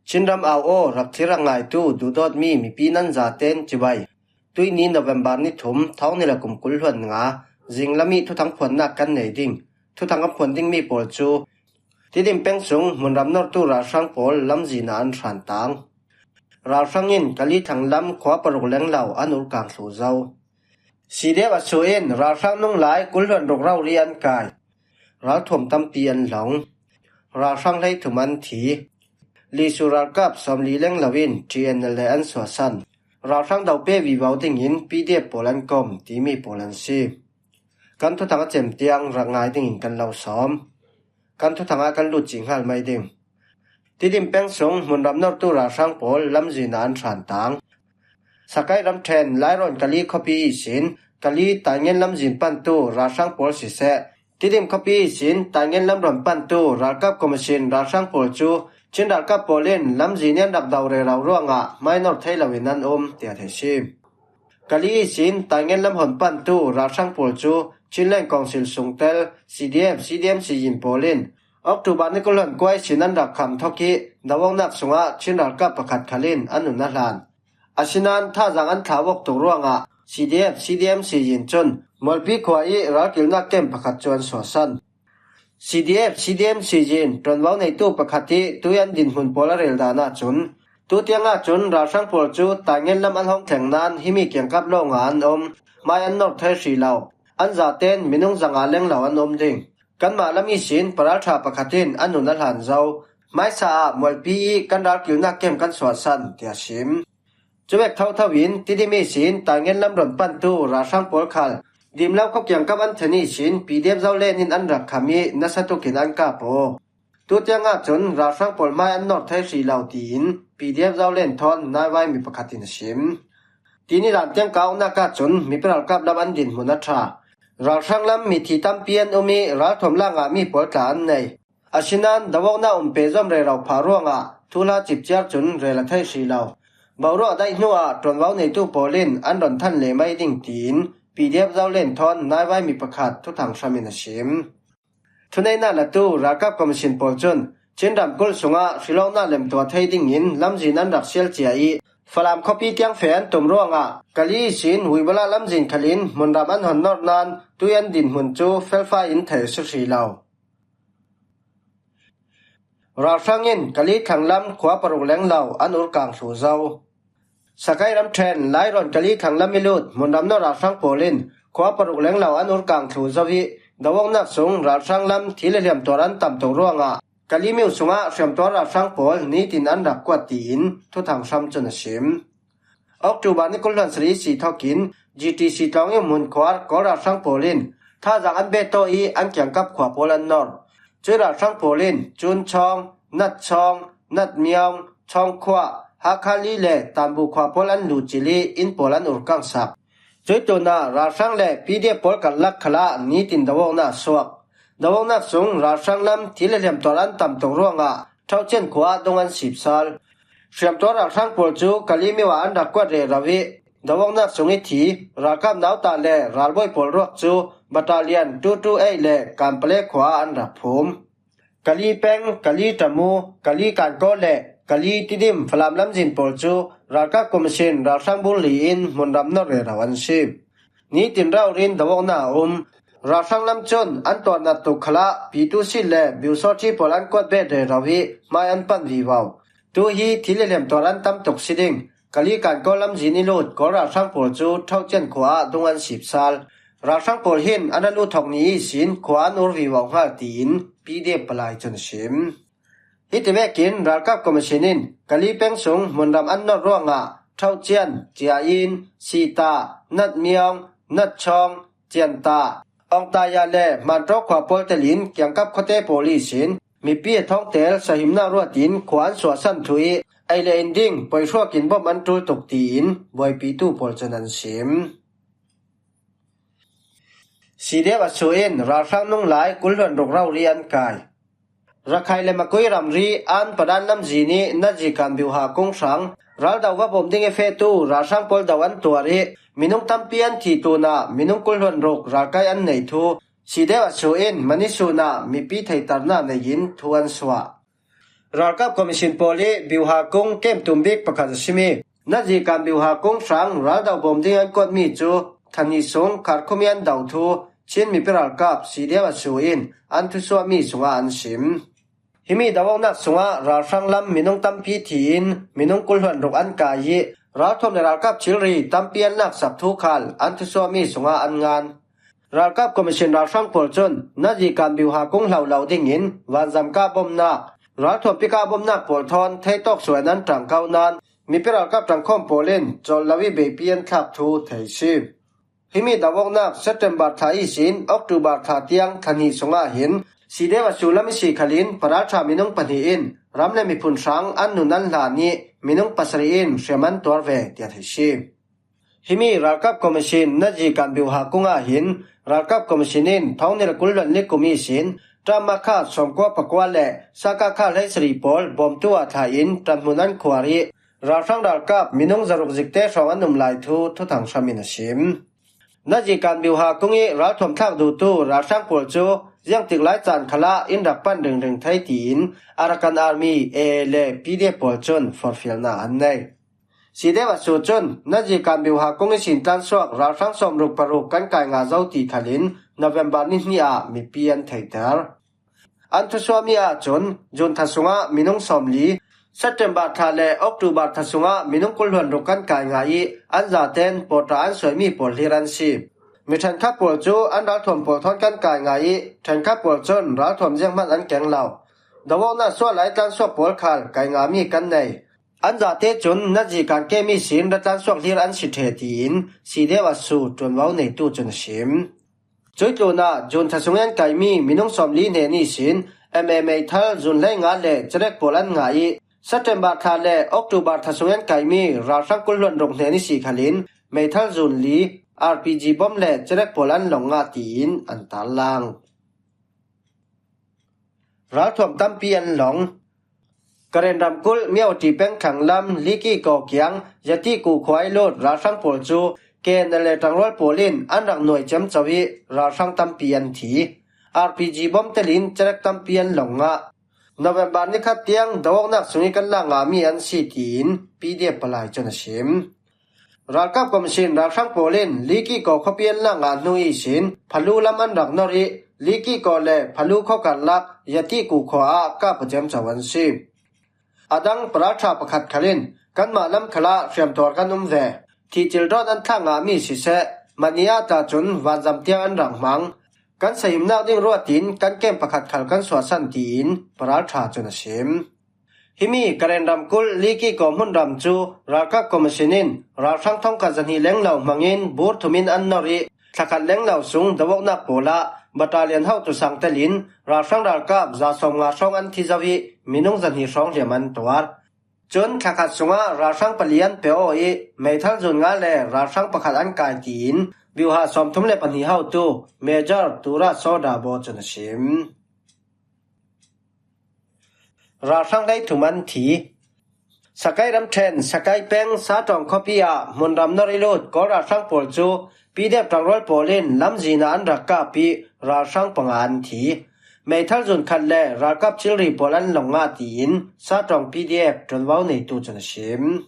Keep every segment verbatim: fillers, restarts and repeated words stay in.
Chinram au aw, rak thlir rak ngaitu duhdawtmi mipi nan zaten chibai. Tuini November ni thum, thawng ni le kum kul hluan nga, zinglam i thuthang phuannak kan nei ding. Thuthang a phuan dingmi pawl cu Tidim peng sung hmunram nortu ralhrang pawl lamzin ah an hran tang. Ralhrang in Kali thlang lam khua paruk lenglo an urkang thlu zo. C D F a su in ralhrang nung lai kul hluan ruk rori an kai. Ralthuam tampi an long. Ralhrang hleithum an thi. Lisu ralkap sawmli lenglo in T N L A an suahsan. Ralhrang do pe vivo dingin P D F pawl an kom timi pawl an si. Kan thuthang a cem tiang rak ngai dingin kan lo sawm. Kan thuthang ah kan lut cih hngal mai ding. Tidim peng sung hmunram nortu ralhrang pawl lamzin ah an hran tang. Sakai ramṭhen Lairawn Kali khuapi ihsin Kali Taingen lamzin pantu ralhrang pawl siseh, Tidim khuapi ihsin Taingen lamrawn pantu ralkap commission ralhrang pawl cu Chin ralkap pawl in lamzin i an rak do rero ruangah hmainor thei loin an um, tiah theih si. Kali ihsin Taingen lam hon pantu ralhrang pawl cu Chinland Council sungtel C D F, C D M siyin pawl in October ni kul hluan kua ihsin an rak kham thawk i doawknak sungah Chin ralkap pakhat khal in an nun a hlan. Asinain thazaang an thlau awk tuk ruangah C D F, C D M siyin cun Mualpi khua i ralkilnak kem pakhat cu an suahsan. C D F, C D M siyin ṭuanvo neitu pakhat i tui an dinhmun pawl a rel dan ahcun, tutiang ahcun ralhrang pawl cu Taingen lam an hong thleng nain himi kiangkap lawngah an um, hmai an nor thei hrih lo. An zaten minung zanga lenglo an um ding. Kanmah lam ihsin paralṭha pakhat in an nun a hlan zo. Hmaisa ah Mualpi i kan ralkilnak kem kan suahsan, tiah sim. Cuvek thotho in Tidim ihsin Taingen lamrawn pantu ralhrang pawl khal Dimlo khua kiangkap an then ihsin P D F Zolen in an rak kham i nasa tukin an kap aw. Tutiang ahcun ralhrang pawl hmai an nor thei hrih lo, tiin P D F Zolen thawn naivaimi pakhat in a sim. Tini dan tiang ka auhnak ahcun mipi ralkap lam an dinhmun a ṭha. Ralhrang lam mithi tampi an um i ralthuam la ngahmi pawl tla an nei. Asinain doawknak um pehzom rero phah ruangah thuhla cipciar cun rel a thei hrih lo. Boruak daih hnuah ṭuanvo neitu pawl in an ron than leh mai ding, tiin P D F Zolen thawn naivaimi pakhat thuthang hram in a sim. Thuneihnak latu ralkap commission pawl cun Chin ramkulh sungah hrilawknak lemtuah thei dingin lamzin an rak sial cia i Falam khuapi tiang feh an tum ruangah Kali ihsin Wibala lamzin khalin hmunram an hon nor nain tui an dinhmun cu felfai in theih a si hrih lo. Ralhrang in Kali thlang lam khua paruk lenglo an urkang thlu zo. Sakai ramṭhen Lairawn Kali thlang lam i lut hmunram nor ralhrang pawl in khua paruk lenglo an urkang thlu zo i doawknak sung ralhrang lam thi le hliam tuar an tam tuk ruangah Kali miu sungah hriamtuar ralhrang pawl nitin an rak kuat, tiin thuthang hram cun a sim. October ni kul hluan sarih ihsi thawkin G T C tlawng i hmunkhuar Kawl ralhrang pawl in thazaang an behtawh i an kiangkap khua pawl an nor. Cui ralhrang pawl in Cun Chawng, Nat Chawng, Nat Miawng, Chawng Khuah, Hakha Li le Tanbu khua pawl an luhcil i inn pawl an urkangsak. Cui tlunah ralhrang le P D F pawl karlak khalah nitin doawknak a suak. Doawknak sung ralhrang lam thi le hliam tuar an tam tuk ruangah Thaucian khua ah dung an sipsal. Hriamtuar ralhrang pawl cu Kali miu ah an rak kuat rero i doawknak sung i thi ralkap nauta le ralbawi pawl ruak cu Battalion two two eight le Kanpale khua ah an rak phum. Kali peng, Kali ṭamu, Kali kankaw le Kali Tidim Falam lamzin pawl cu ralkap commission ralhrang bul li in hmunram nor rero an si. Nitin raurin doawknak a um. Ralhrang lam cun an tuarnak tuk khalah Pitu Sit le Biusawthi pawl an kuat bet rero i hmai an panh vivo. Tu hi thi le hliam tuar an tam tuk si ding. Kali kankaw lamzin i lut Kawl ralhrang pawl cu Thaucian khua ah dung an sipsal. Ralhrang pawl hin an a luh thawk ni ihsin khua an ur vivo hngal, tiin P D F palai cun a sim. Hiti vekin ralkap commission in Kali peng sung hmunram an nor ruangah Thaucian, Cia In, Sita, Nat Miawng, Nat Chawng, Cianta, Awngtaya le Hmantaw khua pawl telin kiangkap khuate pawl ihsin mipi a thawngtel sahimnak ruatin khua an suahsan thu i ei le in ding poihruak in bom an ṭul tuk, tiin buaipitu pawl cun an sim. C D F a su in ralhrang nung lai kul hluan ruk rori an kai. Rakhine le Makui ramri An Padan lamzin i Nazi kan biuha kung hrang raldo va bawm ding i fehtu ralhrang pawl do an tuar i minung tampi an thih tlunah minung kul hluan ruk ralkai an nei thu C D F a su in Manisun ah mipi theihternak nei in thu an suah. Ralkap Commission pawl ih Biuha kung kem tum bik pakhat a simi Nazi kan Biuha kung hrang raldo bawm ding an kuatmi cu thla hnih sung Khartoum ih an do thu Chin mipi ralkap C D F A S U in an thusuahmi sungah an sim. Himi do awknak sungah ralhrang lam minung tampi thi in minung kul hluan ruk an kai ih ralthuam le ralkap thilri tampi an laksak thu khal an thusuahmi sungah an ngan. Ralkap Commission ralhrang pawl cun Nazi kan Biuha kung hlo lo dingin vanzam kah bawmnak, ralthuam pikah bawmnak pawl thawn theitawk suai in an ṭang ko nain mipi ralkap ṭangkhawm pawl in cawl lo ih beipi an thlak thu thei si. Himi do awknak September thla ihsin October thla tiang thla hnih sungah hin C D F A S U lam ihsi khalin paralṭha minung pahnih in ram le miphun hrang an nun an hlan ih minung pasarih in hriam an tuar ve tiah thei si. Himi ralkap commission Nazi kan Biuha kung ah hin ralkap commission in thawng hnih le kul hluan li kum ihsin ṭam a kha sawmkua pakua le saka kha hleisarih pawl bawmtu ah thlah in ṭanhmun an khuar ih ralhrang ralkap minung zaruk zikte hrawng an um lai thu thuthang hram in a sim. Nazi kan Biuha kung ih ralthuam thlak duhtu ralhrang pawl cu ziangtik lai caan khalah in rak pan ringring thei tiin Arakan Army, A A le P D F pawl cun forhfialnak an nei. C D F A S U cun Nazi kan Biuha kung ihsin tlansuak ralhrang sawmruk paruk kan kai ngah zo ti khalin November ni hnih ah mipi an theihter. An thusuahmi ahcun June thla sungah minung sawmli, September thla le October thla sungah minung kul hluan ruk kan kai ngah ih an zaten porter an suaimi pawl hlir an si. Mi ṭhenkhat pawl cu an ralthuam pawl thawn kan kai ngah ih ṭhenkhat pawl cun ralthuam zianghman an keng lo. Do awknak suah lai tlansuak pawl khal kai ngahmi kan nei. An zate cun Nazi kan kem ihsin ra tlansuak hlir an si ṭheh tiin C D F A S U ṭuanvo neitu cun a sim. Cuih tlunah June thla sung ih an kaimi minung sawmli hnen ihsin M A meithal zun hleinga le cerek pawl an ngah ih September thla le October thla sung ih an kaimi ralhrang kul hluan ruk hnen ihsi khalin meithal zun li, R P G bom le cerek pawl an long ngah tiin an tarlang. Ralthuam tampi an long. Karen ramkulh Myawaddy peng thlang lam Likikaw kiang Yatikuh khua ih lut ralhrang pawl cu K N L A ṭangrual pawl in an rak nuai ciamco ih ralhrang tampi an thi. R P G bom telin cerek tampi an long ngah. November ni khat tiang do awknak sung ih kan lak ngahmi an si tiin P D F palai cun a sim. Ralkap commission ralhrang pawl in Likikaw khuapi an lak ngah hnu ihsin Phalu lam an rak nor ih Likikaw le Phalu khua karlak Yatikuh khua ah kap a ciamco an si. A dang paralṭha pakhat khal in kanmah lam khalah hriamtuar kan um ve. Thihcil dawn an thlak ngahmi siseh, mani ah tah cun vanzam tiang an rak hmang. Kan sahimnak ding ruat in kan kem pakhat khal kan suahsan tiin paralṭha cun a sim. Himi Karen ramkulh Likikaw hmunram cu ralkap commission in ralhrang thongkhat zahnih lenglo hmangin bur thum in an nor ih thlakhat lenglo sung do awknak pawl ah battalion hotu sang telin ralhrang ralkap za sawmnga hrawng an thi zo ih minung zahnih hrawng hliam an tuar. Cun thlakhat sungah ralhrang pali an pe aw ih meithal zun nga le ralhrang pakhat an kai tiin biuha sawmthum le pahnih hotu Major Tura Sawdabaw cun a sim. Ralhrang hleithum an thi. Sakai ramṭhen Sakai peng Satawng khuapi ah hmunram nor ih lut Kawl ralhrang pawl cu P D F ṭangrual pawl in lamzin ah an rak kap ih ralhrang panga an thi. Meithal zun khat le ralkap thilri pawl an long ngah tiin Satawng P D F ṭuanvo neitu cun a sim.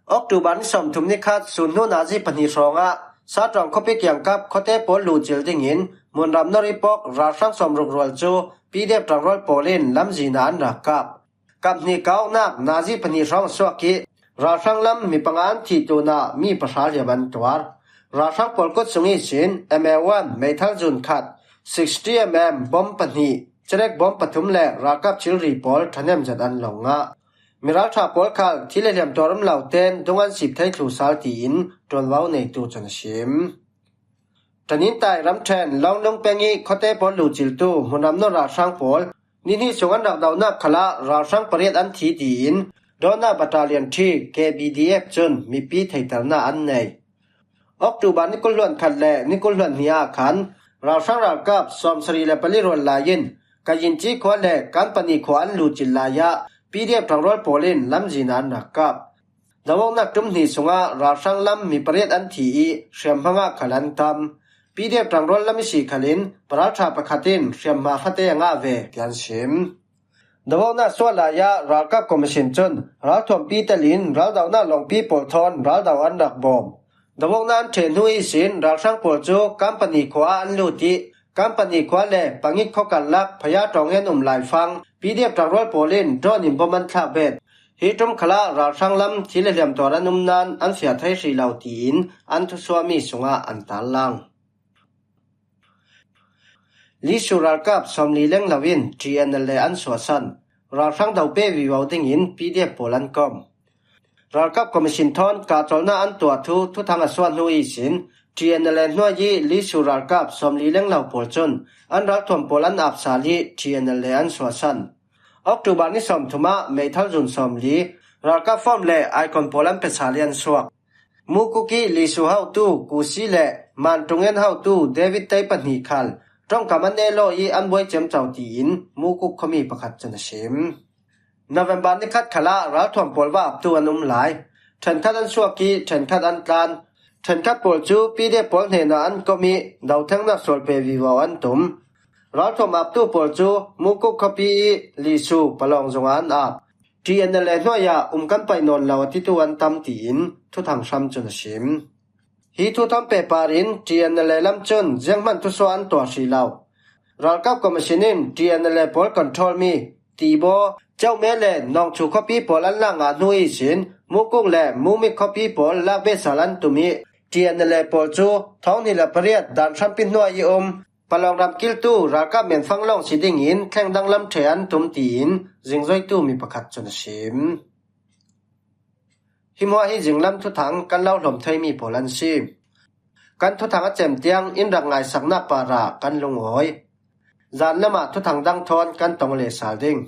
October ni sawmthum ni khat sun hnu nazi pahnih hrawngah Satawng khuapi kiangkap khuate pawl luhcil dingin hmunram nor ih pok ralhrang sawmruk rual cu P D F ṭangrual pawl in lamzin ah an rak kap. Kap hnih kah awknak nazi pahnih hrawng a suak ih ralhrang lam mi panga an thih tlunah mi pahra hliam an tuar. Ralhrang pawl kut sung ihsin M A one meithal zun khat, sixty M M bom pahnih, cerek bom pathum le ralkap thilri pawl ṭhahnem zet an long ngah. Miralṭha pawl khal thi le hliam tuar um lo tein dung an sip thei thlu sal tiin ṭuanvo neitu cun a sim. Ṭanintai ramṭhen Lawnglung peng ih khuate pawl luhciltu hmunram nor ralhrang pawl nihnih sung an rak donak khalah ralhrang pariat an thi tiin Dawna Battalion three K B D F cun mipi theihternak an nei. October ni kul hluan khat le ni kul hluan hnih ah khan ralhrang ralkap sawmsarih le pali rual lai in Kayinci khua le Kanpani khua an luhcil lai ah P D F ṭangrual pawl in lamzin ah an rak kap. Do awknak ṭum hnih sungah ralhrang lam mi pariat an thi ih hriamhma ngah khal an tam. P D F ṭangrual lam ihsi khalin paralṭha pakhat in hriamhma fate a ngah ve tiah an sim. Dovona sual lai-ah ralkap commission cun ralthuampi telin raldohnak lawngpi pawl thawn raldauh an rak bawm. Dovona an ṭheh hnu ihsin ralhrang pawl cu company khua ah an lut ih company khua le pangit khua karlak phaya ṭawng in um laifang P D F ṭangrual pawl in drone in bom an thlak bet. Hi ṭum khalah ralhrang lam thi le hliam tuar an um nain an fiah thei hrih lo tiin an thusuahmi sungah an tarlang. Lisu ralkap sawmli lenglo in T N L A an suahsan. Ralhrang do pe vivo dingin P D F pawl an kom. Ralkap commission thawn kahcawlnak an tuah thu thuthang a suah hnu ihsin T N L A hnuai ih Lisu ralkap sawmli lenglo pawl cun an ralthuam pawl an ap sal ih T N L A an suahsan. October ni sawmthum ah meithal zun sawmli ralkap form le icon pawl an pe sal ih an suak. Mukuk ih Lisu hotu Kusi le Manṭung in hotu David Tei pahnih khal ṭongkam an ehlawh ih an buai ciamco tiin Mukuk khuami pakhat cun a sim. November ni khat khalah ralthuam pawl va aptu an um lai. Ṭhenkhat an suak ih ṭhenkhat an tlan. Ṭhenkhat pawl cu P D F pawl hnenah an kom ih dothengnak sual pe vivo an tum. Ralthuam aptu pawl cu Mukuk khuapi ih Lisu palawng zongah an ap. T N L A hnuai ah um kan paih nawn lo a titu an tam tiin thuthang hram cun a sim. Hi thu thawn pehpar in T N L A lam cun zianghman thusuah an tuah hrih lo. Ralkap commission in T N L A pawl control mi Tibaw, Ceume le Nawngchu khuapi pawl an lak ngah hnu ihsin Mukuk le Mumik khuapi pawl lak ve sal an tum ih T N L A pawl cu thawng hnih le pariat dan hrampi hnuai ih um palawng ram kiltu ralkap menfang lawng si dingin thleng danglam ṭheh an tum tiin zingzoitu mi pakhat cun a sim. Hi hmuah hi zinglam thuthang kan lo hlawm theimi pawl an si. Kan thuthang a cem tiang in rak ngaisaknak parah kan lungawi. Zan lamah thuthang dang thawn kan tong leh sal ding.